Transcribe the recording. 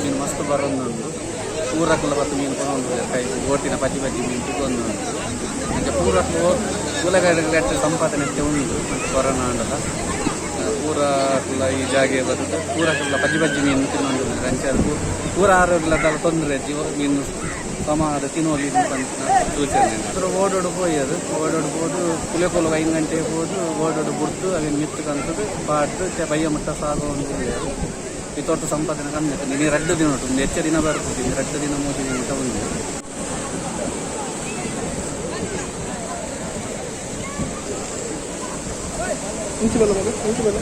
ಮೀನು ಮಸ್ತ್ ಬರೊಂದುಂಡು. ಪೂರಕ್ಲ ಬತ್ತ್ ಮೀನು ಕೊನೊಂದು ಕೈ ಓಟಿನ ಪಜ್ಜಿ ಪಜ್ಜಿ ಮೀನು ತಿಕ್ಕೊಂದುಂಡು. ಅಂಚ ಪೂರಕ್ಲು ಕೂಲಗಡ್ಡೆ ಸಂಪಾದನೆ ಉಂಡು ಕೊರೋನಾ ಆಂಡಲ. ಪೂರಕ್ಲ ಈ ಜಾಗೆ ಬತ್ತುದು ಪೂರಕ್ಲ ಪಜ್ಜಿ ಪಜ್ಜಿ ಮೀನು ತಿನ್ನೊಂದುಲ್ಲೆರ್. ಅಂಚ ಪೂರ ಆರೋಗ್ಯಲ ದಾಲ ತೊಂದರೆ ಇಜ್ಜಿ. ಮೀನು ಸಮಾದ ತಿನೊಲಿ ಪನ್ಪಿನ ಸೂಚನೆ. ಓಡೋಡು ಪೋಯೆರ್. ಓಡೋಡು ಪೋದು ಕುಲೆ 5 ಗಂಟೆ ಪೋದು ಓಡೋಡು ಬುಡ್ದು ಅವೆನ್ ಮಿತ್ತ್ ಕಂತುದು ಪಾಡ್ದು ಬಯ್ಯ ಮುಟ್ಟ ಸಾಗೊಂದುಲ್ಲೆರ್. ಈ ತೋಟ ಸಂಪಾದನೆ ಕಮ್ಮಿ ಆತುಂಡು. ಇನಿ ರಡ್ಡ್ ದಿನ ಉಂಡು. ಹೆಚ್ಚ ದಿನ ಬರ್ಪುಜಿ. 2 ದಿನ 3 ದಿನ ಮುಟ್ಟ ಉಂಡು. ಇಂಚಿ ಬಲ್ಲ ಮಗ, ಇಂಚಿ ಬಲ್ಲ.